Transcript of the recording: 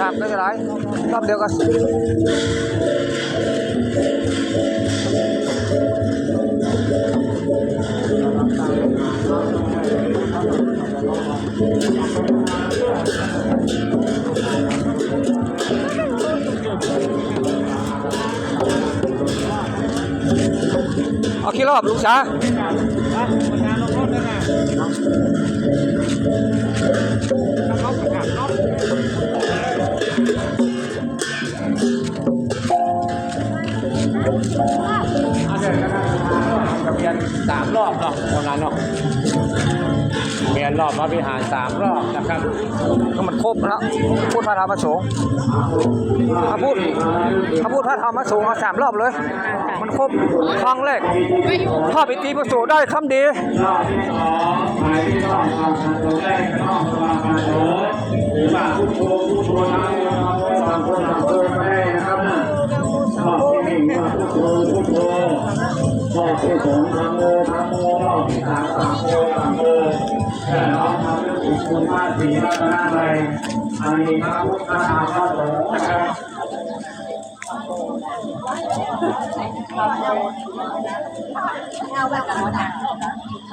ນ້ຳກໍຫຼາຍ ລອບດຽວກໍ ເອົາ ຂີ່ລອບລູກສາ ກະປ່ຽນສາມລອບເນາະ ປະມານເນາະ ປ່ຽນລອບພະວິຫານສາມລອບນະຄັບ ໃຫ້ມັນຄົບເນາະ ພຸດພະທຳພະສົງ ພະພຸດ ພະພຸດພະທຳພະສົງ ເອົາສາມລອບເລີຍ ມັນຄົບຄັ້ງແລກ ພາໄປຕີປະໂສໄດ້ຄຳດີ. ອັນນີ້ພະພຸດທະທຳພະສົງນະຄັບ.